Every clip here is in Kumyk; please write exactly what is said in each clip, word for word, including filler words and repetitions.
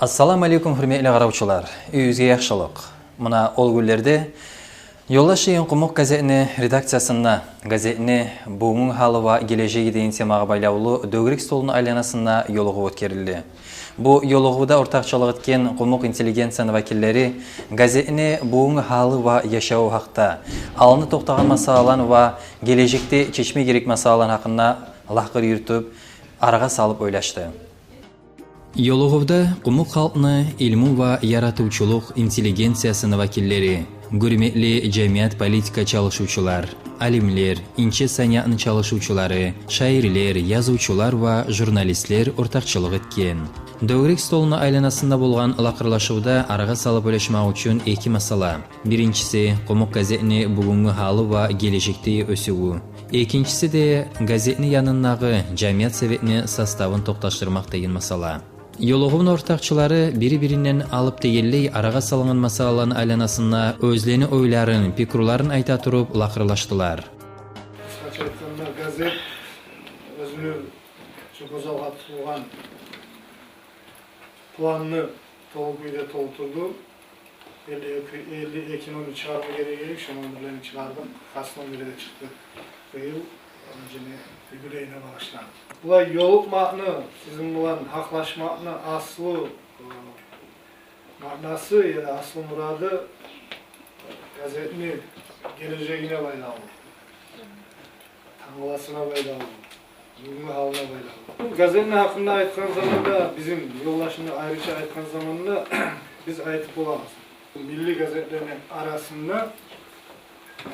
Ассаламу алейкум, гьюрметли къаравчулар. Уьюгюзге яхшылыкъ. Муна ол гюнлерде «Ёлдаш» деген къумукъ газетни редакциясында газетни бугюнгю гьалы ва гележеги деген темагъа байлавлу дёгерек столну айланасында ёлугъув оьтгерилди. Бу ёлугъувда ортакъчылыкъ этген къумукъ интеллигенцияны вакиллери газетни бугюнгю гьалы ва яшаву гьакъда, алда токътагъан масъалаланы ва гележекде чечме герек масъалаланы гьакъында лакъыр юрютюп, арагъа салып ойлашды. Ёлугъувда къумукъ халкъны илму ва яратывчулукъ интеллигенциясыны вакиллери, гьюрметли жамият-политика чалышывчулар, алимлер, инче саниятны чалышывчулары, шаирлер, язывчулар ва журналистлер ортакъчылыкъ этген. Дёгерек столну айланасында болгъан лакъырлашывда арагъа салып ойлашмакъ учун эки масъала. Биринчиси — къумукъ газетни бугюнгю гьалы ва гележекдеги оьсювю. Экинчиси де — газетни янындагъы жамият советни составын токъташдырмакъ деген масъала. Ёлугъувну ортакъчылары бири-биринден алып дегенлей арагъа салынгъан масъалаланы айланасында оьзлени ойларын, пикруларын айта туруп лакъырлашдылар. Къысгъача айтгъанда, газет оьзюню шу гёз алгъа тутулгъан планны толу кюйде толтурду. Элли эки, элли эки номер чыгъарма герек эди, шо номерлени чыгъардыкъ. Хас номери де чыкъды быйыл, ону жене юбилейине багъышланып. Булай ёлукъмакъны, сизин булан гьакълашмакъны аслу, э, маънасы яда аслу мурады газетни гележегине байлавлу, тангаласына байлавлу, бугюнгю гьалына байлавлу. Газетни гьакъында айтгъан заманда, бизин «Ёлдашны» айрыча айтгъан заманда, биз айтып болабыз, милли газетлени арасында, э,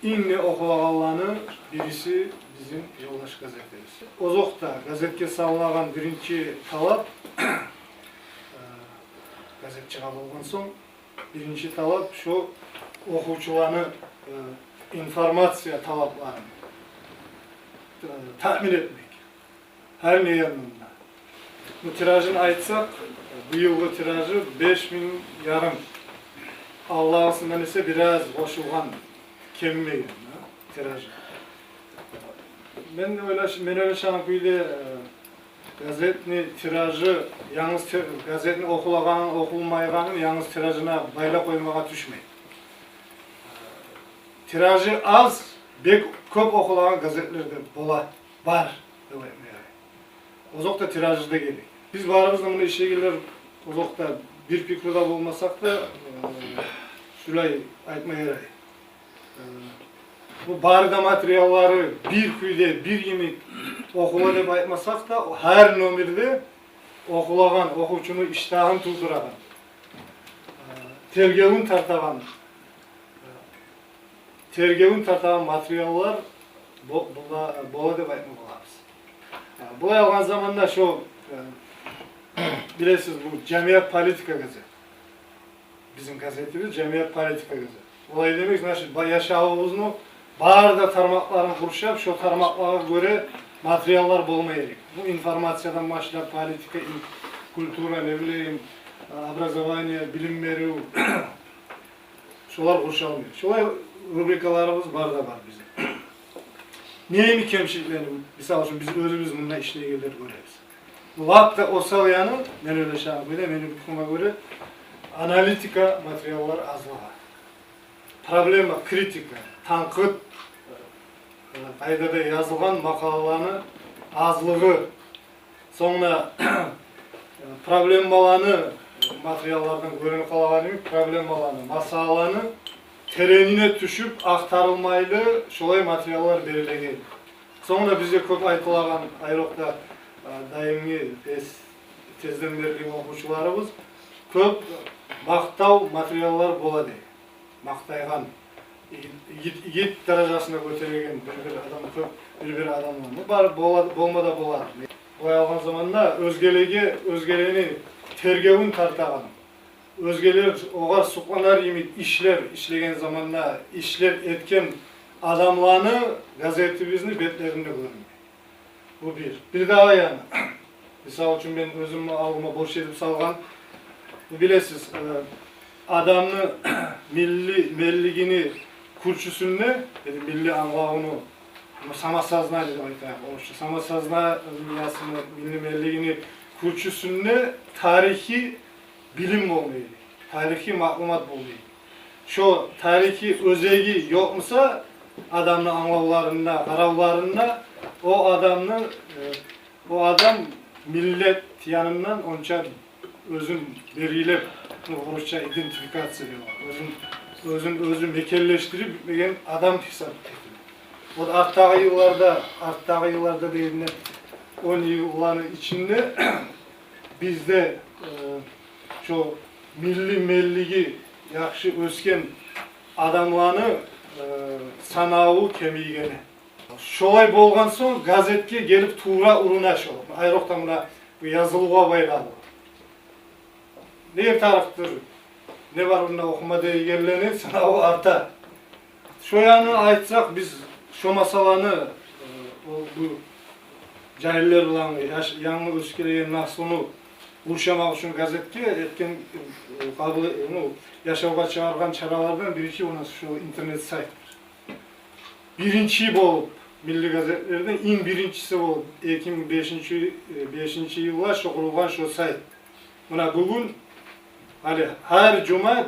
инг де охулагъанланы бириси бизин «Ёлдаш» газетибиз. Озокъда, газетге салынагъан биринчи талап, э, газет чыгъа болгъан сонг, биринчи талап — шо охувчуланы, э, информация талапларын, э, таъмин этмек. Гьар не янындан. Бу тиражын айтсакъ, быйылгъы тиражы беш минг ярым. Алдагъысындан эсе бираз къошулгъан, кемимеген, э, тиражы. Мен ойлаш-, мен ойлашагъан кюйде, э, газетни тиражы, янгыз ти-, газетни охулагъанын, охулмайгъанын янгыз тиражына байлап къоймагъа тюшмей. Тиражы аз, бек кёп охулагъан газетлер де бола, бар деп айтма ярай. Озокъда, тиражы да герек. Биз барыбыз да муна ишлейгенлер, озокъда, бир пикруда болмасакъ да, э, шулай айтма ярай. Э, бу бары да материаллары бир кюйде, бир йимик охула деп айтмасакъ да, гьар номерде охулагъан, охувчуну иштагьын тувдурагъан, э, тергевюн тартагъан, э, тергевюн тартагъан материаллар бо-, бола, бола деп айтма болабыз. Э, булай алгъан заманда шо, э, билесиз, бу жамият-политика газет. Бизин газетибиз жамият-политика газет. Олай демек, значит, ба-, яшавубузну бары да тармакъларын къуршап, шо тармакълагъа гёре материаллар болма герек. Бу информациядан башлап, политика, ин-, культура, не билейим, образование, билим берив, шолар къуршалма герек. Шолай рубрикаларыбыз бар да бар бизин. Не йимик кемчиликлени, мисал учун, биз оьзюбюз мунда ишлейгенлер гёребиз. Лап да осал яны, мен ойлашагъан кюйде, мени пикрума гёре, аналитика материаллар азлыгъы. Проблема, критика, танкъыт, э, къайдада язылгъан макъалаланы азлыгъы. Сонг да, э, проблемаланы, материаллардан гёрюнюп къалагъан йимик, проблемаланы, масъалаланы теренине тюшюп ахтарылмайлы, шолай материаллар берилеген. Сонг да бизде кёп айтылагъан, айрокъда, а, даимги тез-, тезден берли охувчуларыбыз, кёп макътав материаллар бола дей. Макътайгъан, игит, игит, игит даражасына гётереген бир-бир адам, кёп бир-бир адамлар. Бу бар, бола, болма да болар. Булай алгъан заманда оьзгелеге, оьзгелени тергевюн тартагъан, оьзгелер огъар сукъланар йимик ишлер ишлеген заманда, ишлер этген адамланы газетибизни бетлеринде гёрюнмей. Бу бир. Бирдагъы яны. Мисал учун, мен оьзюм алдыма борч этип салгъан, бу, билесиз, э, адамны милли, миллилигини кюрчюсюнде, яда милли англавуну, ну, самосознание деп айтайыкъ, орусча, самосознаниясыны, милли, миллилигини Кюрчюсюнде тарихи билим болмай, тарихи маълумат болмай. Шо тарихи оьзеги ёкъ буса адамны англавларында, къаравларында, о адамны, э, о адам миллет янындан онча оьзюн белгилеп, ну, орусча идентификация деп, оьзюн, оьзюн оьзю мекенлешдирип битмеген адам гьисап этиле. Вот артдагъы йылларда, артдагъы йылларда дегенде, он йылланы ичинде бизде, э, шо милли, миллиги яхшы оьсген адамланы, э, санаву кемийгени. Шолай болгъан сонг, газетге гелип тувра уруна шо. Айрокъда муна бу язылывгъа байлавлу. Не тарыкъдыр, не бар онда охума дейгенлени санаву арта. Шо янын айтсакъ, биз шо масъаланы, э, о, бу жагьиллер булан, яш, янгы оьсюп гелеген наслуну къуршамакъ учун газетге этген, э, къабул, э, ну, яшавгъа чыгъаргъан чаралардан биринчи у нас шо интернет сайт. Биринчи болуп, милли газетлерден инг биринчиси болуп, эки минг бешинчи, э, бешинчи йылда шо къурулгъан шо сайт. Муна бугюн гьали гьар жума,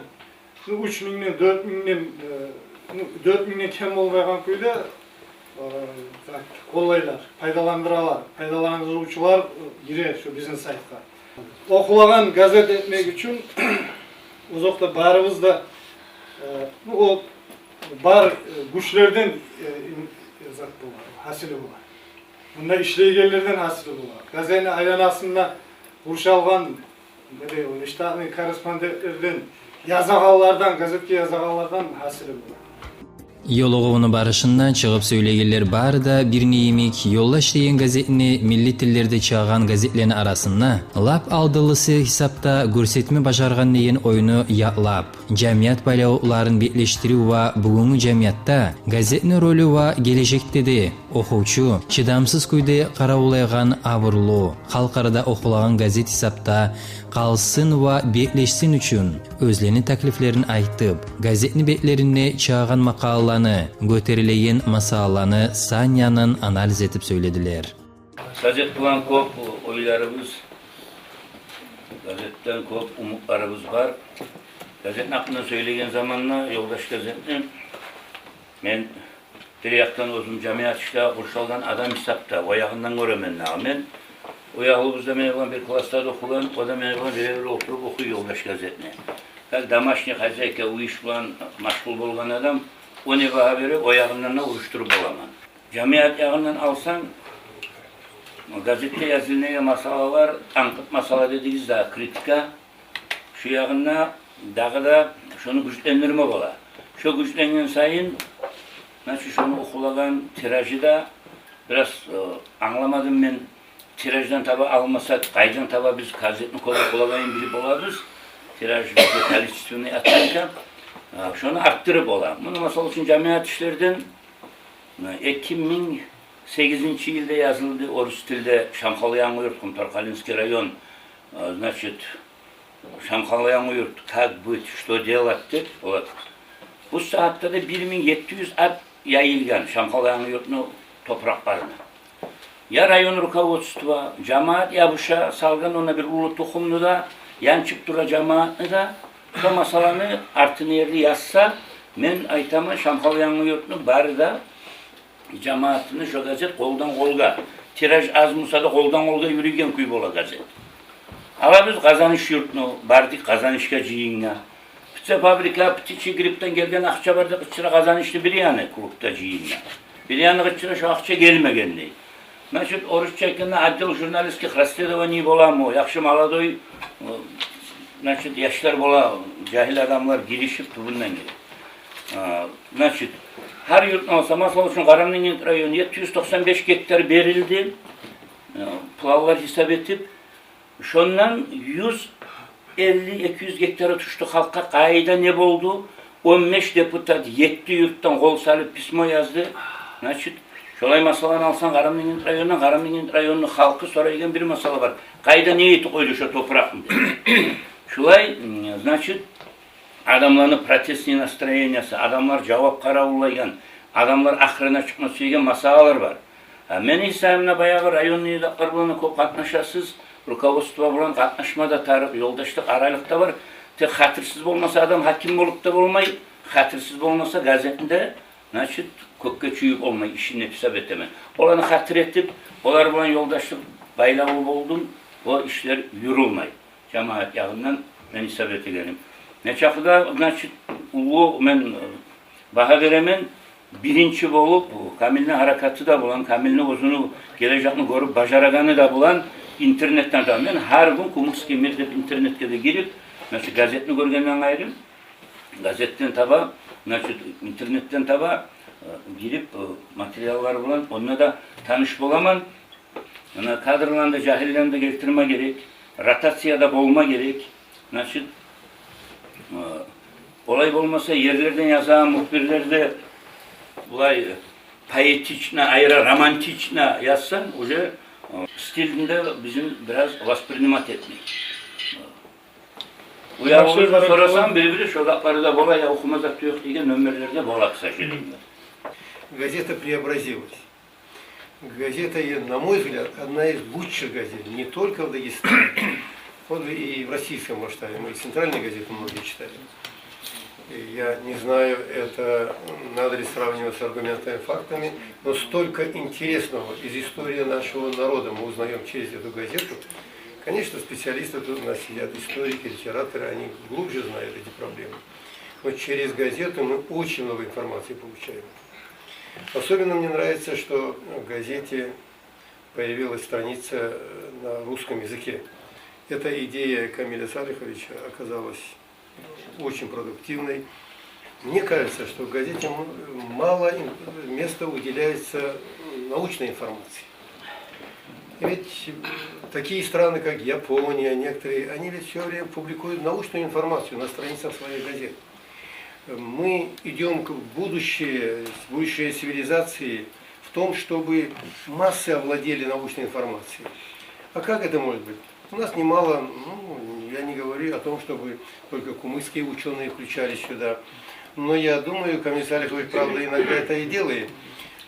ну, уьч мингден, дёрт мингден, э, ну, дёрт мингден кем болмайгъан кюйде, э, къоллайлар, пайдаландыралар, пайдаландырывчулар, э, гире шо бизин сайтгъа. Охулагъан газет этмек учун озокъда барыбыз да, э, ну, о бар, э, гючлерден, э, ин-, э, зат болар, гьасили болар. Мунда ишлейгенлерден гьасили болар. Газетни айланасында къуршалгъан, не де, о, нештатный корреспондентлерден, язагъанлардан, газетге язагъанлардан гьасили болар. Ёлугъувну барышында чыгъып сёйлегенлер бары да бирни йимик «Ёлдаш» деген газетни милли тиллерде чыгъагъан газетлени арасында лап алдынлысы гьисапда гёрсетме бажаргъан деген ойну якълап, жамият байлавларын беклешдирив ва бугюнгю жамиятда газетни ролю ва гележекде де охувчу чыдамсыз кюйде къаравуллайгъан абурлу, халкъ арада охулагъан газет гьисапда къалсын ва беклешсин учун оьзлени таклифлерин айтып, газетни бетлеринде чыгъагъан макъалаланы, гётерилеген масъалаланы сан янын анализ этип сёйледилер. Газет булан кёп ойларыбыз, газетден кёп умутларыбыз бар. Газетни гьакъында сёйлеген заманда, «Ёлдаш» газетни мен бир якъдан оьзюм жамият ишлеге къуршалгъан адам гьисапда, о ягъындан гёремен дагъы мен. Уьягьлюбюз де мени булан бир класда да охугъан, о да мени булан биревде олтуруп охуй «Ёлдаш» газетни. Как домашний хозяйка, уьй иш булан машгъул болгъан адам, о не багьа бере, о ягъындан да урушдуруп боламан. Жамият ягъындан алсанг, газетде язылынагъан масъалалар, танкъыт масъала дедигиз де, критика, шу ягъында дагъы да шону гючлендирме бола. Шо гючленген сайын, значит, шону охулагъан тиражы да бираз, э, англамадым мен, тираждан таба алмасакъ, къайдан таба биз газетни кёп охулагъанын билип болабыз. Тираж бизде количественный оценка. Э, шону артдырып бола. Муну, масала учун, жамият ишлерден, э, эки минг сегизинчи йылда язылды орус тилде «Шамхал-Янгыюрт, Къумторкъалинский район», э, значит, «Шамхал-Янгыюрт, как быть, что делать» деп бола. Бу сагьатда да бир минг етти юз ат яйылгъан Шамхал-Янгыюртну топуракъларына. Я район руководство, жамият ябуша салгъан онда бир уллу тухумну да, янчып тура жамиятны да. Шо масъаланы артын ерли язса, мен айтаман, Шамхал-Янгыюртну бары да жамиятны шо газет къолдан къолгъа, тираж аз буса да, къолдан къолгъа юрюйген кюй бола газет. Алабыз Къазаныш юртну, бардыкъ Къазанышгъа жыйынгъа. Птицефабрика, птичий гриппден гелген акъча бар деп къычыра Къазанышны бир яны клубда жыйынгъа. Бир яны къычыра шо акъча гелмеген дей. Значит, орусча айтгъанда, отдел журналистских расследований боламы, яхшы молодой, э, значит, яшлар бола, жагьил адамлар гиришип, тюбюнден гирип. А, значит, гьар юртну алса, масала учун, Къарабудагъгент району етти юз токъсан беш гектар берилди. Э, планлар гьисап этип, шондан юз элли, эки юз гектары тюшдю халкъгъа. Къайда не болду? Он беш депутат етти юртдан къол салып письмо язды. Значит, шолай масъаланы алсанг, Къарабудагъгент районундан, Къарабудагъгент районну халкъы сорайгъан бир масъала бар: къайда не этип къойду шо топуракъны деп. Шулай, м, значит, адамланы протестный настроениясы, адамлар жавап къаравуллайгъан, адамлар ахырына чыкъма сюеген масъалалар бар. А, мени гьисабымда, баягъы районный затлар булан да кёп къатнашасыз. Руководство булан къатнашма да тарыкъ, ёлдашлыкъ, аралыкъ да бар. Тек хатирсиз болмаса адам гьаким болуп да болмай, хатирсиз болмаса газетни де, значит, кёкге чююп болмай, ишин деп гьисап этемен. Оланы хатир этип, олар булан ёлдашлыкъ байлаву болдум, о ишлер юрюлмей. Жамаат ягъындан мен гьисап этегеним. Нечакъы да, значит, уллу мен, э, багьа беремен, биринчи болуп, Камилни гьаракаты да булан, Камилни оьзюню гележекни гёрюп бажарагъаны да булан, интернетден де. Мен гьар гюн «Кумыкский мир» деп интернетге де гирип, значит, газетни гёргенден къайры, газетден таба, значит, интернетден таба, э, гирип, э, материаллар булан онда да таныш боламан. Ана кадрланы да, жагьиллени де гелтирме герек, ротация да болма герек. Значит, э, олай болмаса, ерлерден язагъан мухбирлер де булай, э, поэтично, айра романтично язсанг, уже, э, стилин де бизин бираз воспринимать этмей. Уялып сорасанг, бир-бири шо затлары да бола, я охума зат ёкъ деген номерлер де бола, к сожалению. Газета преобразилась. Газета, э, на мой взгляд, одна из лучших газет не только в Дагестане, вот и в российском масштабе. Мы и центральные газеты многие читали. И я не знаю, это надо ли сравнивать с «Аргументами и фактами», но столько интересного из истории нашего народа мы узнаём через эту газету. Конечно, специалисты тут у нас сидят, историки, литераторы, они глубже знают эти проблемы. Но через газету мы очень много информации получаем. Особенно мне нравится, что в газете появилась страница, э, на русском языке. Эта идея Камиля Салиховича оказалась очень продуктивной. Мне кажется, что в газете м-, мало ин-, места уделяется научной информации. Ведь такие страны, как Япония, некоторые, они ведь всё время публикуют научную информацию на страницах своих газет. Мы идём к будущее, будущее цивилизации в том, чтобы массы овладели научной информацией. А как это может быть? У нас немало, ну, я не говорю о том, чтобы только кумыкские учёные включались сюда. Но я думаю, Камиль Салихович, правда, иногда это и делает.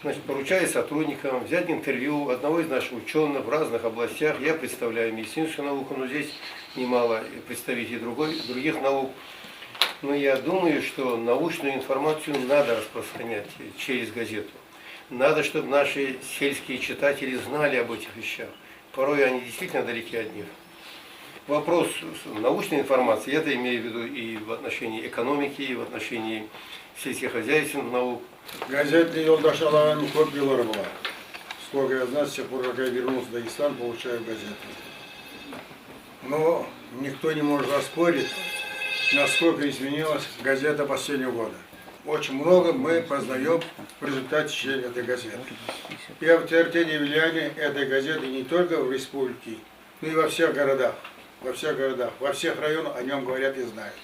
Значит, поручает сотрудникам взять интервью одного из наших учёных в разных областях. Я представляю медицинскую науку, но здесь немало представителей другой, других наук. Но я думаю, что научную информацию надо распространять через газету. Надо, чтобы наши сельские читатели знали об этих вещах. Порой они действительно далеки от них. Вопрос с-, научной информации, я это имею в виду и в отношении экономики, и в отношении сельскохозяйственных наук. Газетни ёлдаш алагъаным кёп йыллар бола. Сколько я знаю, с тех пор, как я вернулся в Дагестан, получаю газеты. Но никто не может оспорить, насколько изменилась газета последнего года. Очень много мы познаём в результате чтения этой газеты. И авторитет, и влияние этой газеты не только в республике, но и во всех городах. Во всех городах, во всех районах о нём говорят и знают.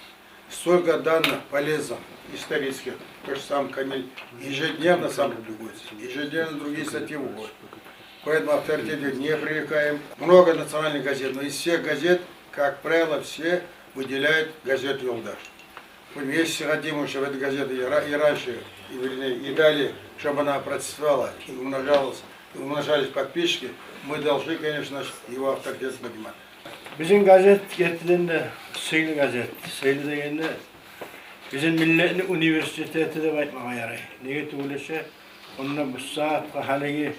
Столько данных полезных, исторических, то, что сам Камиль ежедневно сам публикуется, ежедневно другие статьи выходят. Поэтому авторитет не пререкаем. Много национальных газет, но из всех газет, как правило, все выделяют газету «Ёлдаш». Вместе хотим, чтобы эта газета и ра-, и раньше, и, вернее, и далее, чтобы она процветала и умножалась, и умножались подписчики, мы должны, конечно, его авторитет поднимать. Бизин газет гертиден де сыйлы газет. Сыйлы дегенде, бизин миллетни университети деп айтмагъа ярай. Неге тюгюл эсе, онда бу сагьатгъа гьалиги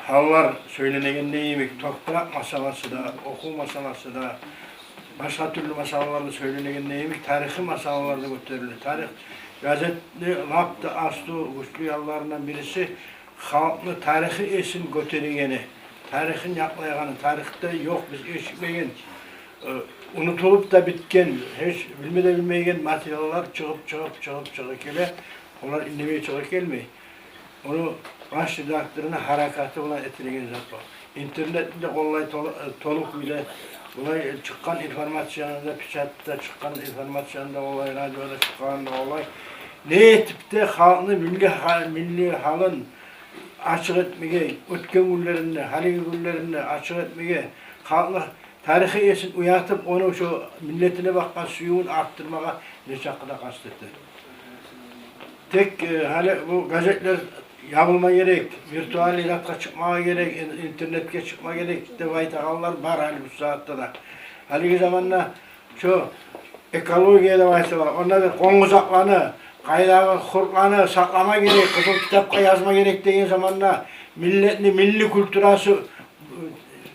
гьаллар сёйленегенде йимик, топуракъ масъаласы да, охув масъаласы да, башгъа тюрлю масъалалар да сёйленегенде йимик, тарихи масъалалар да гётериле. Тарих газетни лап да аслу, гючлю янларындан бириси халкъны тарихи эсин гётерегени, тарихин якълайгъаны, тарихде ёкъ, биз эшитмеген, э, унутулуп да битген, гьеч билме де билмейген материаллар чыгъып, чыгъып, чыгъып, чыгъып геле. Олар индемей чыгъып гелмей. Ону баш редакторуну гьаракаты булан этилеген зат бар. Интернетни де къоллай тол-, э, толу кюйде, булай чыкъгъан информацияны да, печатда чыкъгъан информацияны да къоллай, радиода чыкъгъанын да къоллай. Не этип де халкъны милли гьа-, милли гьалын ачыкъ этмеге, оьтген гюнлерин де, гьалиги гюнлерин де ачыкъ этмеге, халкъны тарихи эсин уятып, ону шо миллетине бакъгъан сюювюн артдырмагъа нечакъы да къаст эте. Тек, э, гьали бу газетлер ябулма герек, виртуальный затгъа чыкъмагъа герек, ин-, интернетге чыкъма герек деп айтагъанлар бар гьали бу сагьатда да. Гьалиги заманда шо экология деп айталар, онда бир къонгузакъланы, къайдагъы къуртланы сакълама герек, къызыл китапгъа язма герек деген заманда, миллетни милли культурасы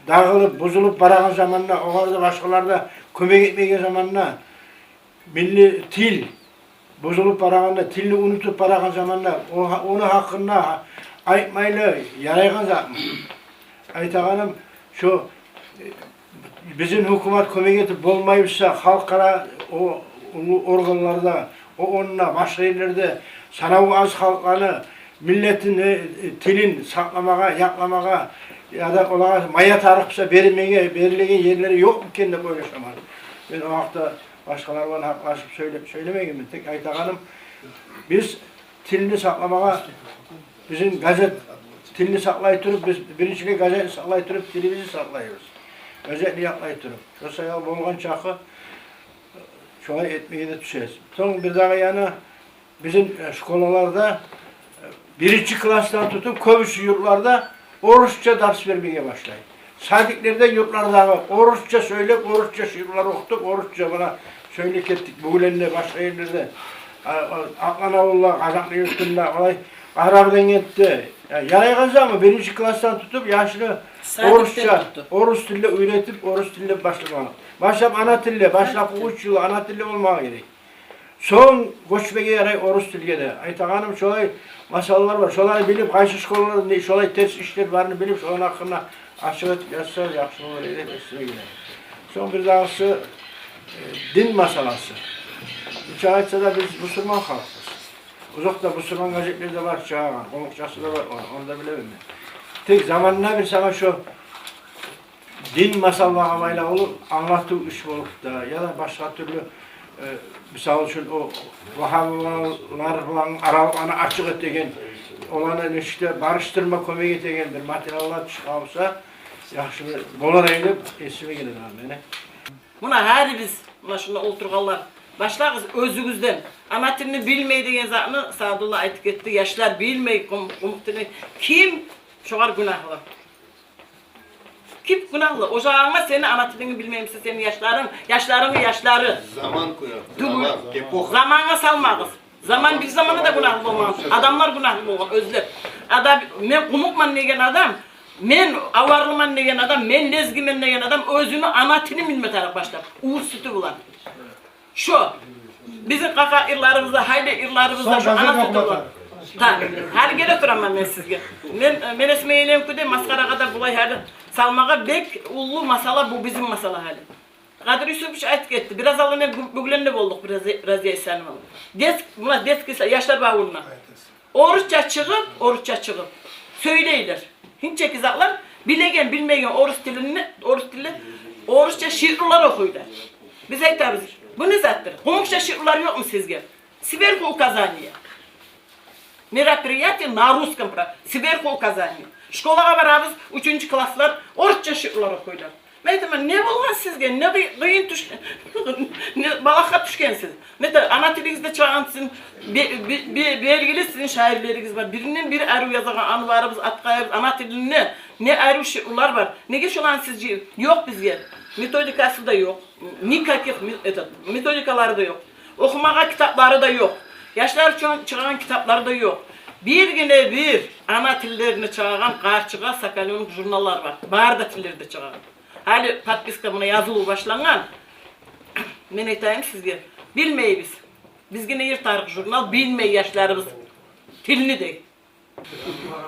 дагъылып, бузулуп барагъан заманда, огъар да, башгъалар да кёмек этмеген заманда, милли тил бузулуп барагъанда, тилни унутуп барагъан заманда, о, ону гьакъында айтмайлы ярайгъан затмы? Айтагъаным шо, э, бизин гьукумат кёмек этип болмай буса, халкъара о уллу органларда, ООН-да, башгъа ерлерде санаву аз халкъланы, миллетин, э, тилин сакъламагъа, якъламагъа, яда олагъа мая тарыкъ буса бермеге, берилеген ерлери ёкъму экен деп ойлашаман. Мен о гьакъда башгъалар булан гьакълашып сёйлеп сёйлемегенмен. Тек айтагъаным, биз тилни сакъламагъа, бизин газет тилни сакълай туруп, биз биринчилей газетни сакълай туруп, тилибизни сакълайбыз. Газетни якълай туруп. Шо саялы болгъан чакъы шолай этмеге де тюшебиз. Сонг бирдагъы яны, бизин, э, школаларда, э, биринчи классдан тутуп, кёбюсю юртларда орусча дарс бермеге башлай. Садиклерде, юртлардагъы орусча сёйлеп, орусча шиърулар охутуп, орусча муна сёйлеп гетдик. Бугюнлерде башгъа ерлерде, а, а, Акълан авулда, Къазакъны юртунда, олай Къарабудагъгентде. Я, ярайгъан заман биринчи классдан тутуп яшны орусча, орус тилде уьйретип, орус тилде башламагъа. Башлап ана тилде, башлап уьч йыл ана тилде болмагъа герек. Сонг гёчмеге ярай орус тилге де. Айтагъаным, шолай масъалалар бар. Шоланы билип, къайсы школаларда не, шолай терс ишлер барын билип, шоланы гьакъында ачыкъ этип язса, яхшы болур эди деп эсиме геле. Сонг бирдагъысы, э, дин масъаласы. Нече айтса да, биз бусурман халкъбыз. Узакъда бусурман газетлер де бар чыгъагъан, къумукъчасы да бар, ону, ону да билемен мен. Тек заманында бир сама шо дин масъалалагъа байлавлу англатыв иш болуп да, яда башгъа тюрлю, э, мисал учун, о вагьабилар булан аралыкъланы ачыкъ этеген, оланы нечик де барышдырма кёмек этеген бир материаллар чыгъа буса, яхшы болар эди деп эсиме геле дагъы мени. Муна гьарибиз, муна шунда олтургъанлар, башлагъыз оьзюгюзден. Ана тилни билмей деген затны Саадулла айтып гетди. Яшлар билмей къум-, къумукъ тилни. Ким шогъар гюнагьлы? Ким гюнагьлы? О жагъынга, сени ана тилингни билмей буса сени яшларынг, яшларынгны яшлары. Заман гюнагьлы. Тюгюл. Заман, эпоха. Замангъа салмагъыз. Заман бир заманда да гюнагьлы болмагъан. Адамлар гюнагьлы болгъан оьзлер. Адам, мен къумукъман деген адам, мен аварлыман деген адам, мен лезгимен деген адам оьзюню ана тилин билме тарыкъ башлап. Увур сютю булан. Шо бизин къакъа йырларыбызда, гьали йырларыбызда шо ана сютю булан. Та, гьали геле тураман мен сизге. Мен, мен эсиме гелеген кюйде масхарагъа да булай гьали салмагъа бек уллу масъала, бу бизин масъала гьали. Къадир Юсупович айтып гетди. Бираз алда мен бу-, бугюн де болдукъ бираз, Разия Исянова. Дет-, муна детский са-, яшлар бавунда. Орусча чыгъып, орусча чыгъып сёйлейлер. Гьинчеки затлар, билеген, билмеген орус тилинде, орус тилде орусча шиърулар охуйлар. Биз айтабыз: «Бу не затдыр? Къумукъча шиърулар ёкъму сизге?» Сверху указание. Мероприятие на русском про-, сверху указание. Школагъа барабыз, уьчюнчю класслар орусча шиърулар охуйлар. Мен айтаман: «Не болгъан сизге? Не къый-, къыйын тюш-, не балагьгъа тюшгенсиз?» Мен айта, ана тилигизде чыгъагъан сизин бе-, бе-, бе-, белгили сизин шаирлеригиз бар. Биринден бири арив язагъан Анварыбыз, Аткъайыбыз, ана тилинде не арив шиърулар бар. Неге шоланы сиз жыйып? Ёкъ бизге. Методикасы да ёкъ. Никаких ме-, этот, методикалары да ёкъ. Охумагъа китаплары да ёкъ. Яшлар учун чыгъагъан китаплары да ёкъ. Биргине-бир ана тиллеринде чыгъагъан къарчыгъа, соколёнок журналлар бар. Бары да тиллерде чыгъагъан. Гьали подписка муна язылыв башлангъан. Мен айтайым сизге, билмейбиз. Биз гене йыртарыкъ журнал, билмей яшларыбыз тилни де.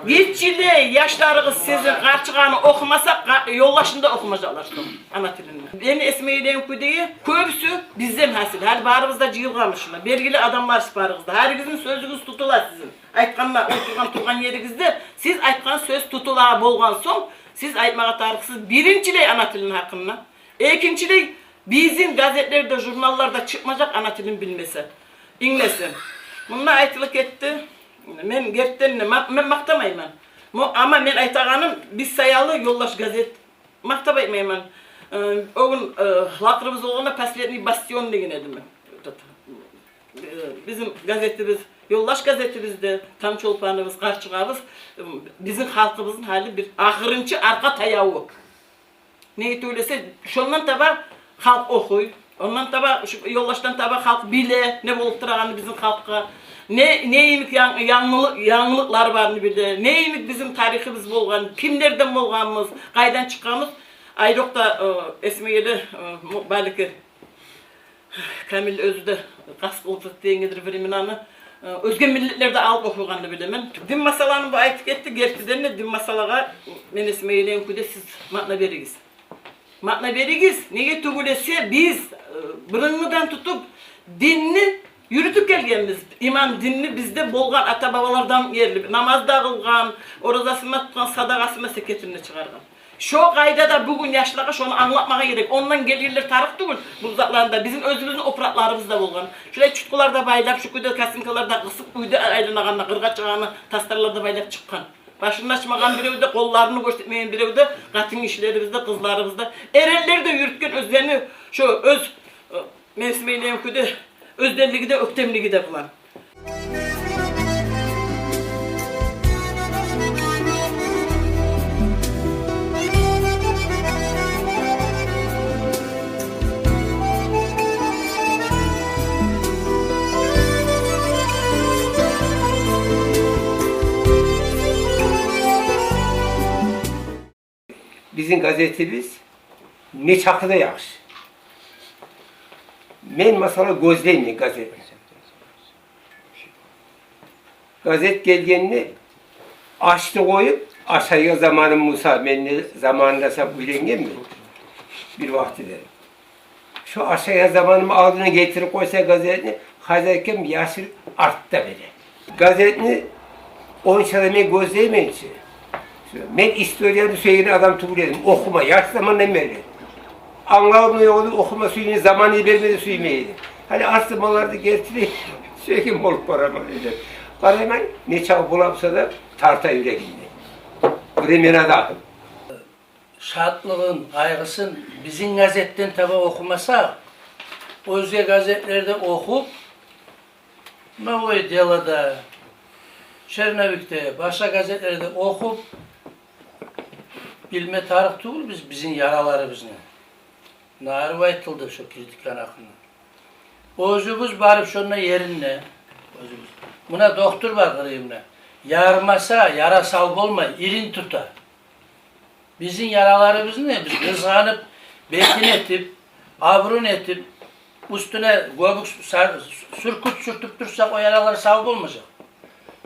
Гиччилей яшларыгъыз сизин къарчыгъаны охумаса, къа-, ёлдашын да охумажакълар сонг ана тилинде. Мени эсиме гелеген кюйде, кёбюсю бизден гьасил. Гьали барыбыз да жыйылгъанбыз шунда. Белгили адамларсыз барыгъыз да. Гьаригизни сёзюгюз тутула сизин. Айтгъанда, олтургъан-тургъан еригизде сиз айтгъан сёз тутула болгъан сонг, сиз айтмагъа тарыкъсыз биринчилей ана тилини гьакъында. Экинчилей, бизин газетлерде, журналларда чыкъмажакъ ана тилин билмесе, инглесе. Мунда айтылып гетди. Мен гертиден де ма-, мен макътамайман. Мо-, амма мен айтагъаным, биз саялы ёлдаш газет, макътап айтмайман. Э, о гюн, э, лакъырыбыз болгъанда «Последний бастион» деген эдим мен. Этот, э, бизин газетибиз Ёлдаш газетибизде Тамчы Чолпаныбыз, къарчыгъабыз, бизин халкъыбызны гьали бир ахырынчы аркъа таяву. Неге тюгюл эсе, шондан таба халкъ охуй, ондан таба, шу Ёлдашдан таба халкъ биле не болуп турагъанны бизин халкъгъа, не, не йимик ян-, янгылы-, янгылыкълар барын биле, не йимик бизин тарихибиз болгъан, кимлерден болгъанбыз, къайдан чыкъгъанбыз. Айрокъда, э, эсиме геле, э, му-, балики, Камил оьзю де къаст къылып зат дегенге дир временаны, э, оьзге миллетлер де алып охуйгъанны билемен. Дин масъаланы бу айтып гетди, гертиден де дин масъалагъа, мен эсиме гелеген кюйде, сиз маъна беригиз. Маъна беригиз, неге тюгюл эсе биз, э, бырынгъыдан тутуп динни юрютюп гелгенбиз. Иман, динни бизде болгъан ата-бабалардан берли. Намаз да къылгъан, оразасын да тутгъан, садагъасын да, зекетин де чыгъаргъан. Шо къайдада бугюн яшлагъа шону англатмагъа герек. Ондан гелгенлер тарыкъ тюгюл бу затланы да. Бизин оьзюбюзню опуракъларыбыз да болгъан. Шулай чуткъылар да байлап, шу кюйде косынкалар да къысып, уьйде айланагъанда, къыргъа чыгъагъанда тастарлар да байлап чыкъгъан. Башын ачмагъан бирев де, къолларын гёрсетмеген бирев де, къатынгишилерибиз де, къызларыбыз да. Эренлер де юрютген оьзлени шо оьз, э, мен эсиме гелеген кюйде, оьзденлиги де, оьктемлиги де булан. Бизин газетибиз нечакъы да яхшы. Мен, масала, гёзлеймен газетни. Газет гелгенде ашны къоюп, ашайгъан заманым буса, мен де заманында сап уьйренгенмен бир вакътиде. Шо ашайгъан заманым алдына гелтирип къойса газетни, хозяйкам яшырып артда бере. Газетни онча да мен гёзлеймен чи. Мен историяны сюеген адам тюгюл эдим. Охума яш замандан берли. Англавым ёкъ эди, охума сюймей, заманы бермей де сюймей эдим. Гьали арт заманларда гелтирип сюеген болуп бараман эди. Къарайман, нечакъы бола буса да тарта юрегимни. Времена да. Шатлыгъын, къайгъысын бизин газетден таба охумаса, оьзге газетлерде охуп, «Новое дело»да, «Черновикде», башгъа газетлерде охуп, билме тарыкъ тюгюл биз бизин яраларыбызны. Нары айтылды шо критиканы гьакъында. Оьзюбюз барып шонда еринде, оьзюбюз. Муна доктор бар къырыйымда. Ярмаса, яра сав болмай, ирин тута. Бизин яраларыбызны биз къызгъанып, бетин этип, абурун этип, уьстюне гёбюк сар-, сюркют сюртюп турсакъ, о яралар сав болмажакъ.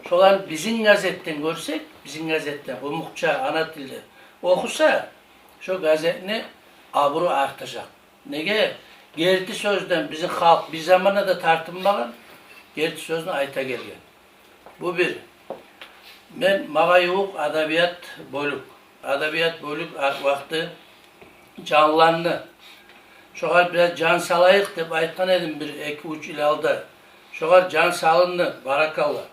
Шоланы бизин газетден гёрсек, бизин газетден, къумукъча, ана тилде охуса, шо газетни абуру артажакъ. Неге? Герти сёзден бизин халкъ бир заманда да тартынмагъан, герти сёзню айта гелген. Бу бир. Мен, магъа ювукъ адабият бёлюк. Адабият бёлюк ар вакъти жанланды. Шогъар бираз жан салайыкъ деп айтгъан эдим бир эки-уьч йыл алда. Шогъар жан салынды, баракалла.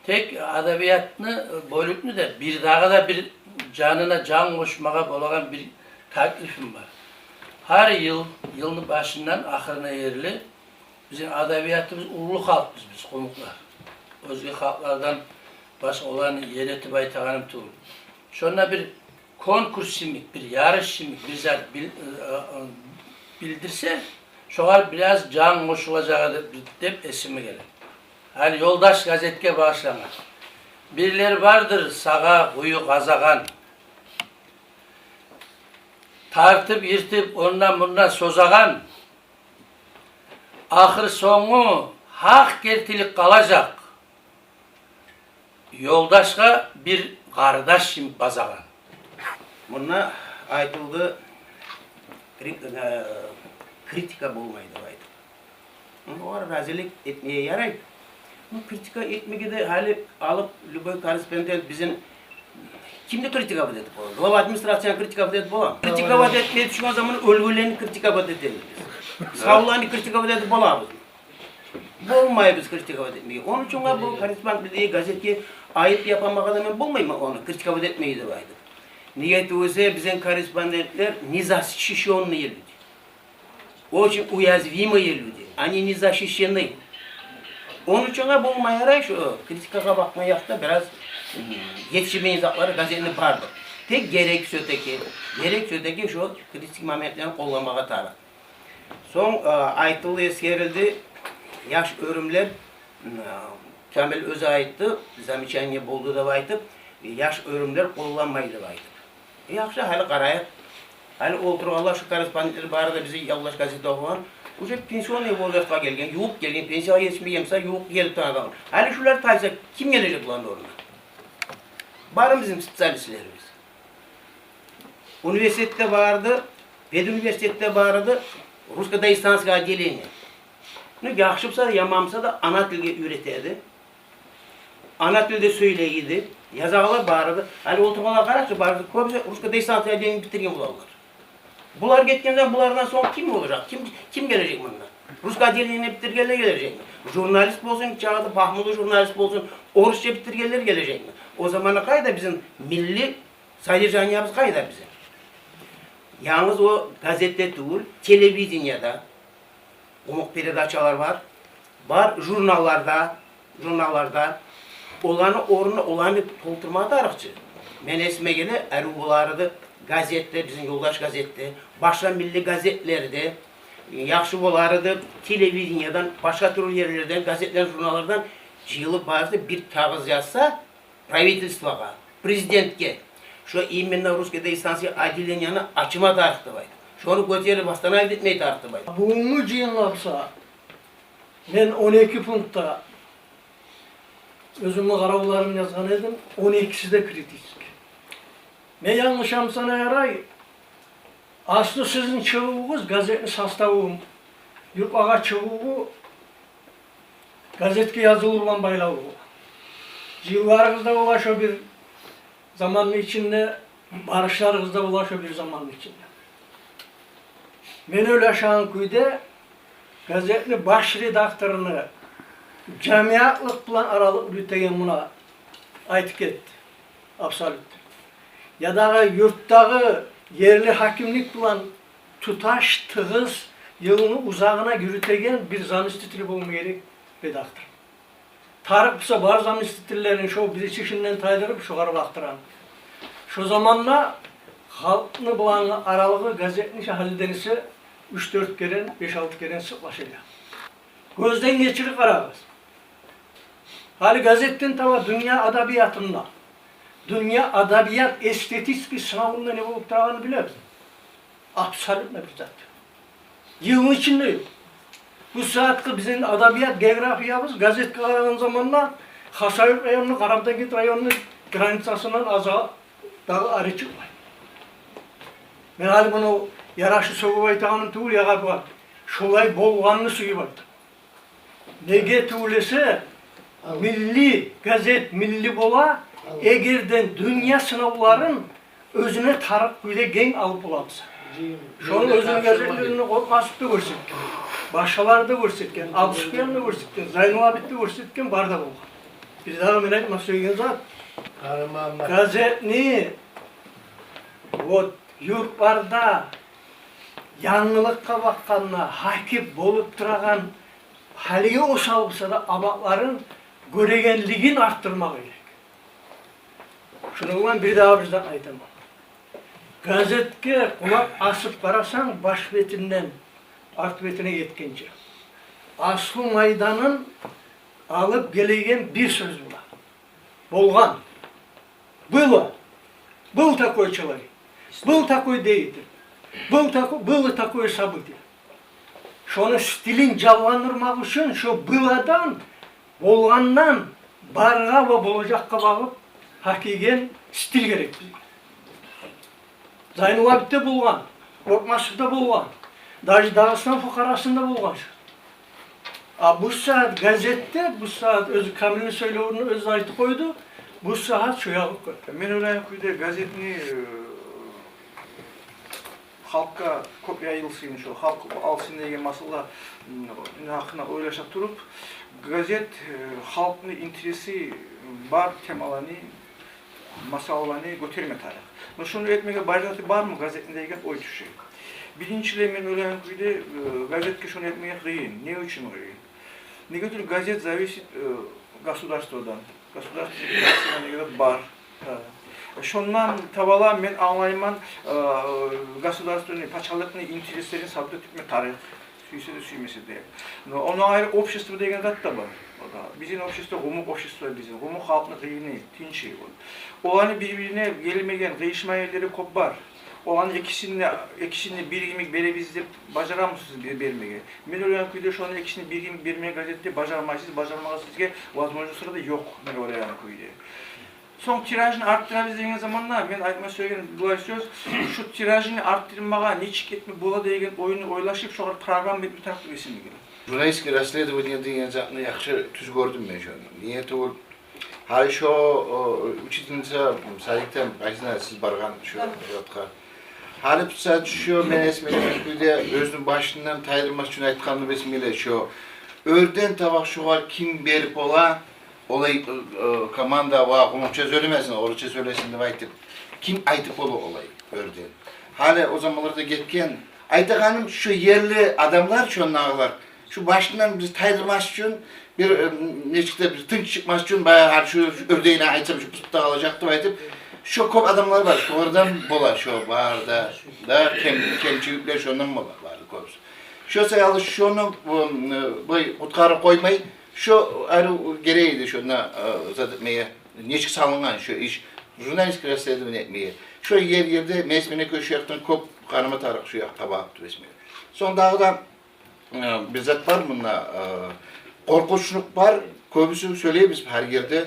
Тек адабиятны, бёлюкню де бир дагъы да бир жанына жан къошмагъа болагъан бир таклифим бар. Гьар йыл, йылны башындан ахырына ерли, бизин адабиятыбыз, уллу халкъбыз биз, къумукълар. Оьзге халкълардан башгъа оланы ер этип айтагъаным тюгюл. Шонда бир конкурс йимик, бир ярыш йимик, бир зат бил-, э, э, билдирсе, шогъар бираз жан къошулажагъы деп, деп эсиме геле. Гьали «Ёлдаш» газетге багъышлангъан. Бирлер бардыр сагъа къую къазагъан, тартып-йыртып, ондан-мундан созагъан, ахыр сонгу гьакъ гертилик къалажакъ. «Ёлдашгъа» бир къардаш йимик базагъан. Мунда айтылды, кри-, э, критика болмай деп айтып. Огъар разилик этмеге ярай. Ну, критика этмеге де гьали алып, любой корреспондент бизин кимни критиковать этип бола? Глава администрацияны критиковать этип бола? Критиковать этмеге тюшген заман оьлгенлени критиковать этебиз биз. Савланы критиковать этип болабызмы? Болмайбыз критиковать этмеге. Ону учун бу корреспондент, газетге айып япмагъа да мен болмайман ону, критиковать этмеге деп айтып. Неге тюгюл эсе, бизин корреспондентлер незащищённые люди. Очень уязвимые люди. Они не защищены. Ону учун да болма ярай шо критикагъа бакъма якъда бираз, м, етишмейген затлары газетни бардыр. Тек герек всё-таки, герек всё-таки шо критик моментлерин къолламагъа тарыкъ. Сонг, э, айтылды, эсгерилди, яш оьрюмлер, м, э, Камил оьзю айтды, замечание болду деп айтып, яш оьрюмлер къолланмай деп айтып. Яхшы, гьали къарайыкъ. Гьали олтургъанлар, шу корреспондентлер бары да бизин явлаш газетде охугъан. Уже пенсионный возрастгъа гелген, ювукъ гелген, пенсиягъа етишмеген буса, ювукъ гелип турагъан. Гьали шулар тайса, ким гележек буланы орнуна? Бары бизин специалистлерибиз. Университетде барды, педуниверситетде барды, русско-дагестанское отделение. Ну, яхшы буса да, яман буса да, ана тилге уьйретеди. Ана тилде сёйлейди, язагъанлар барды. Гьали олтургъанлар, къарачы, бары да кёбюсю русско-дагестанское отделение битирген буланлар. Булар гетгенде, булардан сонг ким болажакъ? Ким, ким гележек мунда? Русско отделение битиргенлер гележекми? Журналист болсун, чагъы да пагьмулу журналист болсун, орусча битиргенлер гележекми? О заманда къайда бизин милли содержаниябыз, къайда бизин? Янгыз о газетде тюгюл, телевидениеде къумукъ передачалар бар. Бар журналларда, журналларда. Оланы орнуна, оланы толтурма тарыкъ чы. Мен эсиме геле, арив болар эди газетде, бизин ёлдаш газетде, башгъа милли газетлерде, яхшы болар эди телевидениеден, башгъа тюрлю ерлерден газетлер, журналлардан жыйылып, барысы бир кагъыз язса, правительствогъа, президентге, шо именно русско-дагестанский отделениени ачма тарыкъ деп айтып, шону гётерип, восстановить этме тарыкъ деп айтып. Бугюнгю жыйынгъа буса, мен он эки пунктда оьзюмню къаравларымны язгъан эдим, он экиси де критический. Мен янгылышамсам да ярай, аслу сизин чыгъывугъуз, газетни составы, юртлагъа чыгъыву газетге язылыв булан байлавлу. Жыйынларыгъыз да бола шо бир заманны ичинде, барышларыгъыз да бола шо бир заманны ичинде. Мен ойлашагъан кюйде, газетни баш редакторуну жамиятлыкъ булан аралыкъ юрютеген муна айтып гетди. Абсолютно. Я дагъы юртдагъы ерли гьакимлик булан туташ, тыгъыз, йылны узагъына юрютеген бир заместители болма герек редактор. Тарыкъ буса, бар заместительлерин шо биринчи ишинден тайдырып, шогъар бакъдырагъан. Шо заманда халкъны булангъы аралыгъы газетни гьалиден эсе уьч-дёрт керен, беш-алты керен сыкълашажакъ. Гёзден гечирип къарагъыз. Гьали газетден таба дюнья адабиятында, дюнья адабият эстетический сынавунда не болуп турагъанын билебизми? Абсолютно бир зат. Йылны ичинде ёкъ. Бу сагьатгъы бизин адабият географиябыз газетге къарагъан заманда Хасавюрт районну, Къарабудагъгент районну границасындан аза дагъы ари чыкъмай. Мен гьали муну ярашы сёгюп айтагъаным тюгюл, ягъа бар. Шолай болгъанны сюйюп айтаман. Неге тюгюл эсе, милли газет милли бола, эгерден дюнья сынавларын оьзюне тарыкъ кюйде генг алып бола буса. Шону оьзюню газетлеринде Къоркъмасов да гёрсетген, башгъалары да гёрсетген, Абусупиян да гёрсетген, Зайнулабит де гёрсетген, бар да болгъан. Бирдагъы мен айтма сюеген зат. Къарама, газетни, вот, юртларда янгылыкъгъа бакъгъанда гьакип болуп турагъан, гьалиге осал буса да, абатларын гёрегенлигин артдырмагъа герек. Шуну булан бирдагъы бир зат айтаман. Газетге къулакъ асып къарасанг, баш бетинден арт бетине етгенче, аслу майданын алып гелеген бир сёз бола. Болгъан. Было. Был такой человек. Был такой деятель. Был тако-, было такое событие. Шону стилин жанландырмакъ учун шо былодан, болгъандан баргъа ва болажакъгъа багъып гьакиген стиль герек бизге. Зайнулабитде болгъан, Къоркъмасовда болгъан, даже Дагъыстан фукъарасында болгъан шо. А бу сагьат газетде, бу сагьат оьзю Камилни сёйлевюн оьзю айтып къойду, бу сагьат шо ягъып къойду. Мен ойлайгъан кюйде газетни, э, халкъгъа кёп яйылсын, шо халкъ алсын деген масъала, м, гьакъында ойлаша туруп, газет, э, халкъны интереси бар темаланы, масъалаланы гётерме тарыкъ. Но шуну этмеге бажараты бармы газетни деген ой тюше. Биринчилей, мен ойлайгъан кюйде, э, газетге шуну этмеге къыйын. Не учун къыйын? Неге тюгюл газет зависит, э, государстводан. Государство, государство неге бар. Гьа. Шондан таба мен англайман, э, государственный, пачалыкъны интереслерин савбута тюкме тарыкъ. Сюйсе де, сюймесе де. Но ондан айры общество деген зат да бар. О да. Бизин общество, къумукъ общество бизин. Къумукъ халкъны къыйыны, тынчы. Оланы бир-бирине гелмеген, къыйышмагъан ерлери кёп бар. Оланы экисин де, экисин де бир йимик беребиз деп бажарамысыз бир-, бермеге? Мен ойлайгъан кюйде, шону экисин бир йимик бермеге газетде бажармайсыз, бажармагъа сизге возможностьлар да ёкъ, мен ойлайгъан кюйде. Сонг тиражны артдырабыз деген заманда, мен айтма сюеген булай сёз, шу тиражны артдырмагъа нечик этме бола деген оюну ойлашып, шогъар программа этме тарыкъ эсиме геле. Журналистский расследование деген затны яхшы тюз гёрдюм мен шону. Неге тюгюл, гьали шо, о, учительница, садикден, Айзина, сиз баргъан шо затгъа. Гьали, мисал, шо мен эсиме гелген кюйде, оьзюню башындан тайдырмас учун айтгъаны эсиме геле, шо оьрден таба шогъар ким берип бола, олай, э, э, команда ва къумукъча сёйлемесин, орусча сёйлесин деп айтып, ким айтып бола олай оьрден? Гьали о заманларда гетген, айтагъаным, шу ерли адамлар, шондагъылар, шу башындан биз тайдырмас учун, бир, э, нечик де бир тынч чыкъмас учун, баягъы гьали шу, шу оьрдегине айтсам, шу пусупда къалажакъ деп айтып, шу кёп адамлар бар, шолардан бола, шо бары да, да кем-, кемчиликлер шондан бола, бары кёбюсю. Шо саялы шону, э, бу къутгъарып къоймай, шо арив герек эди шонда, э, зат этмеге, нечик салынгъан шо иш, журналистский расследование этмеге. Шо ер-ерде, мен эсиме геле, шо якъдан кёп къарама тарыкъ шо якъгъа багъып деп эсиме геле. Сонг дагъы да, э, бир зат бар мунда, э, къоркъунчлукъ бар, кёбюсю сёйлейбиз гьар ерде.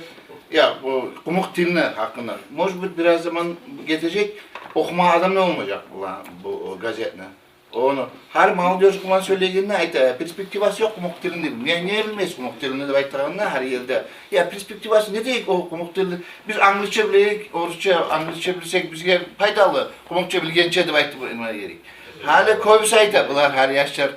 Я, бу къумукъ тилни гьакъында. Может быть, бираз заман гетежек, охумагъан адам да болмажакъ бу, бу газетни. Ону гьар молодёжь булан сёйлегенде айта, перспективасы ёкъ къумукъ тилни деп. Неге, неге билмейсиз къумукъ тилни деп айтагъанда гьар ерде. Я, перспективасы не дейик о къумукъ тилни? Биз англисче билейик, орусча, англисче билсек бизге пайдалы, къумукъча билгенче деп айтып къойма герек. Гьали кёбюсю айта, булар гьали яшлар,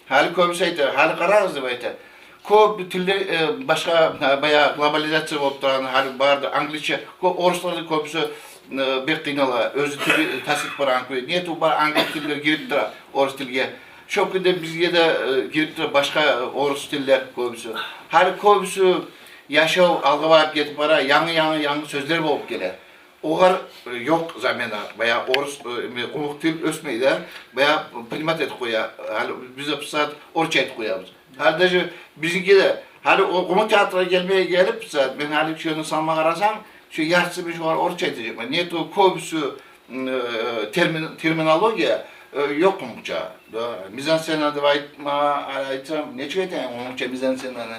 гьали кёбюсю айта, гьали къарагъыз деп айта. Кёп тиллер, э, башгъа, э, баягъы глобализация болуп турагъан, гьали бары да англисче, кё-, оруслар да кёбюсю, э, бек къыйнала, оьзю тили тас этип барагъан кюйде. Неге тюгюл, бары англис тиллер гирип тура орус тилге. Шо кюйде бизге де, э, гирип тура башгъа, э, орус тиллер кёбюсю. Гьали кёбюсю яшав алгъа барып гетип бара, янгы, янгы, янгы сёзлер болуп геле. Огъар, э, ёкъ замена. Баягъы орус, э, эме, къумукъ тил оьсмей де, баягъы примат этип къоя. Гьали биз де бусагьат орусча айтып къоябыз. Гьали даже бизинки де, гьали о къумукъ театргъа гелмеге гелип, бусагьат мен гьали шону санама къарасам, шо яртысы мен шогъар орусча айтажакъман. Неге тюгюл, кёбюсю, м, э, термин-, терминология, э, ёкъ къумукъча. Да, мизансцена деп айтма, айтсам, нечик айтайым къумукъча мизансценаны?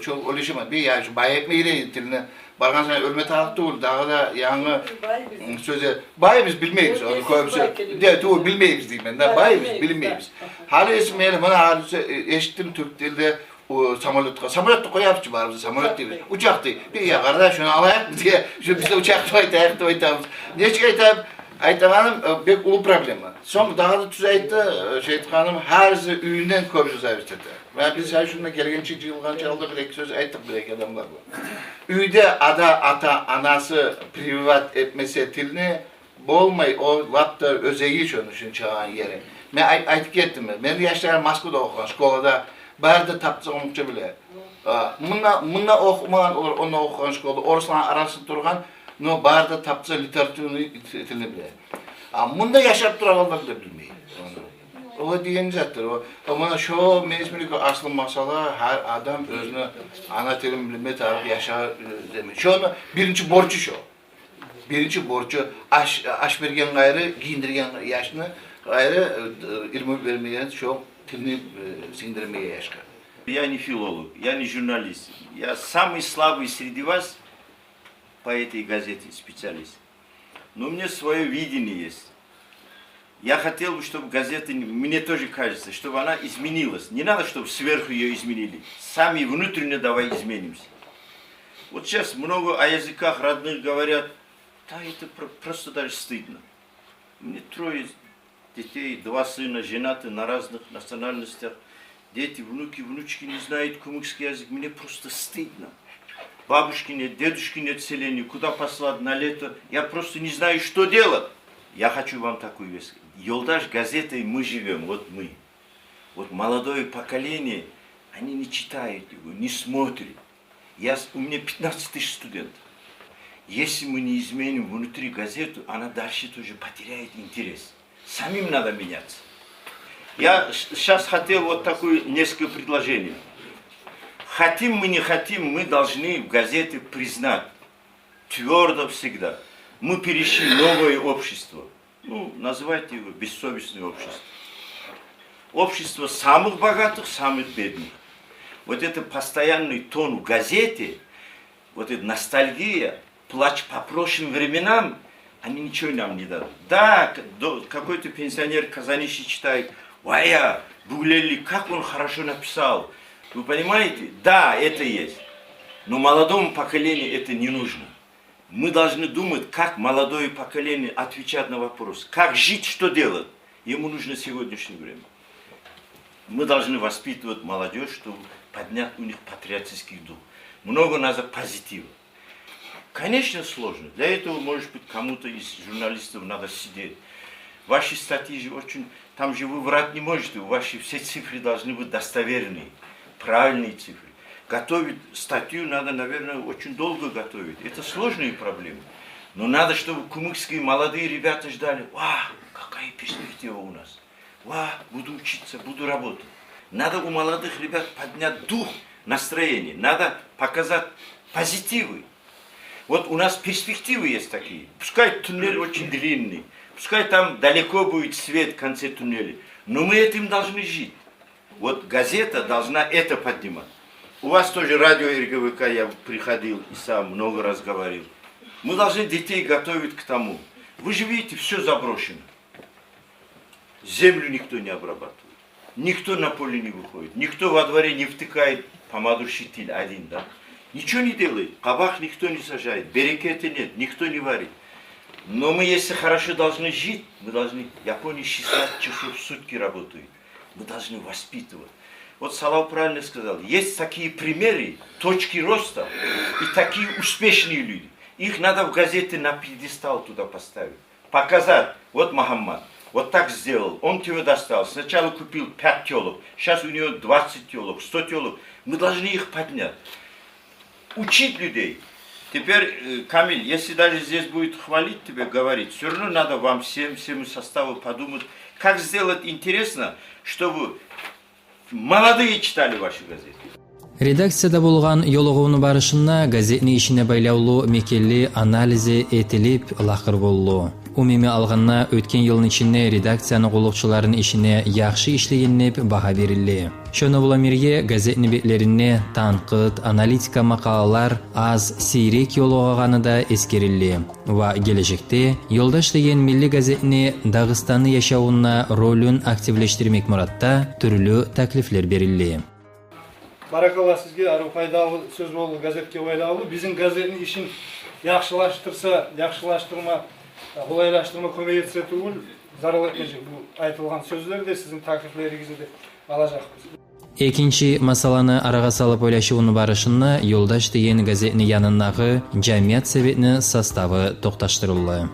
Шо ойлашаман, бир яхшы бай этме герек тилни. Баргъан сайын оьлме тарыкъ тюгюл, дагъы да янгы, байбыз, м, сёзлер. Байбыз, билмейбиз ону кёбюсю. Де, тюгюл, билмейбиз деймен да, байбыз, билмейбиз. Гьали эсиме геле, муна гьали сё-, э, эшитдим тюрк тилде, о, самолётгъа. Самолётну къоябыз чы барыбыз, самолёт дейбиз. Учакъ дей. Бир я, къарда, шону алайыкъ, бизге, шо бизде учакъ деп айтайыкъ деп айтабыз. Нечик айтайым? Айтагъаным, э, бек уллу проблема. Сонг дагъы да тюз айтды, э, шо айтгъаным, гьар уьйден кёбюсю зависит эте. Ва биз гьали шунда гелгенче, жыйылгъанча алда бир-эки сёз айтдыкъ бир-эки адамлар булан. Уьйде ада, ата-анасы прививать этмесе тилни, болмай, о лап да оьзеги шону учун чыгъагъан ери. Мен ай-, айтып гетдим. Мени яшларым Москвада охугъан школада бары да тапса къумукъча биле. А, мунда, мунда охумагъан, о-, онда охугъан школада орусланы арасында тургъан, но бары да тапса литературный тилни биле. А мунда яшап турагъанлар да билмей. О деген затдыр. О, о, муна шо, мен эсиме геле, аслу масъала, гьар адам оьзюню ана тилин билме тарыкъ яшагъа, э, деме. Шону биринчи борчу шо. Биринчи борчу аш, аш берген къайры, гийиндирген яшны къайры, э, илму бермеген, шо тилни, э, сингдирмеге яшгъа. Я не филолог, я не журналист. Я самый слабый среди вас по этой газете специалист. Но у меня своё видение есть. Я хотел бы, чтобы газета, мне тоже кажется, чтобы она изменилась. Не надо, чтобы сверху её изменили. Сами внутренне давай изменимся. Вот щас много о языках родных говорят. Да это про-, просто даже стыдно. Мне трое детей, два сына, женаты на разных национальностях. Дети, внуки, внучки не знают кумыкский язык. Мне просто стыдно. Бабушки нет, дедушки нет в селении. Куда послать на лето? Я просто не знаю, что делать. Я хочу вам такую весть. Ёлдаш газетой мы живём, вот мы. Вот молодое поколение, Они не читают его, не смотрят. Я с-, у меня пятнадцать тысяч студентов. Если мы не изменим внутри газету, она дальше тоже потеряет интерес. Самим надо меняться. Я сейчас хотел вот такое несколько предложений. Хотим мы, не хотим, мы должны в газете признать твёрдо всегда: мы перешли новое общество. Ну, называйте его бессовестное общество. Общество самых богатых, самых бедных. Вот это постоянный тон в газете, вот эта ностальгия, плач по прошлым временам, они ничего нам не дадут. Да, к-, до-, какой-то пенсионер Казаниши читает: «Вая, Буглели, как он хорошо написал». Вы понимаете? Да, это есть. Но молодому поколению это не нужно. Мы должны думать, как молодое поколение отвечать на вопрос, как жить, что делать. Ему нужно сегодняшнее время. Мы должны воспитывать молодёжь, чтобы поднять у них патриотический дух. Много надо позитива. Конечно, сложно. Для этого, может быть, кому-то из журналистов надо сидеть. Ваши статьи же очень, там же вы врать не можете, ваши все цифры должны быть достоверные, правильные цифры. Готовить статью надо, наверное, очень долго готовить. Это сложные проблемы. Но надо, чтобы кумыкские молодые ребята ждали: «Ва, какая перспектива у нас! Ва, буду учиться, буду работать». Надо у молодых ребят поднять дух, настроение. Надо показать позитивы. Вот у нас перспективы есть такие. Пускай туннель очень длинный, пускай там далеко будет свет в конце туннеля, но мы этим должны жить. Вот газета должна это поднимать. У вас тоже радио РГВК, я приходил и сам много раз говорил. Мы должны детей готовить к тому. Вы же видите, всё заброшено. Землю никто не обрабатывает. Никто на поле не выходит. Никто во дворе не втыкает помадур, щетиль один, да? Ничего не делает. Къабакъ никто не сажает. Берекеты нет. Никто не варит. Но мы, если хорошо должны жить, мы должны... В Японии шестнадцать часов в сутки работают. Мы должны воспитывать. Вот Салав правильно сказал. Есть такие примеры, точки роста, и такие успешные люди. Их надо в газете на пьедестал туда поставить. Показать: вот Мухаммад вот так сделал, он тебе достал. Сначала купил пять тёлок, сейчас у него двадцать тёлок, сто тёлок. Мы должны их поднять. Учить людей. Теперь, э, Камиль, если даже здесь будет хвалить тебя, говорить, всё равно надо вам всем, всему составу подумать, как сделать интересно, чтобы молодые читали ваши газеты. Редакцияда болгъан ёлугъувну барышында газетни ишине байлавлу мекенли анализи этилип, лакъыр болду. Умуми алгъанда, оьтген йылны ичинде редакцияны къуллукъчуларыны ишине яхшы ишлеген деп багьа берилди. Шону булан бирге, газетни бетлеринде танкъыт, аналитика макъалалар аз, сейрек ёлугъагъаны да эсгерилди. Ва гележекде «Ёлдаш» деген милли газетни Дагъыстанны яшавунда ролюн активлешдирмек муратда тюрлю таклифлер берилди. Баракалла сизге, арив пайдалы сёз болду газетге байлавлу. Бизин газетни ишин яхшылаштырса, яхшылаштырма, къолайлаштырма кёмек этсе тюгюл, зарал этмежек бу айтылгъан сёзлер де, сизин таклифлеригизни де алажакъбыз. Экинчи масъаланы арагъа салып ойлашывну барышында «Ёлдаш» деген газетни янындагъы жамият советни составы токъташдырылды.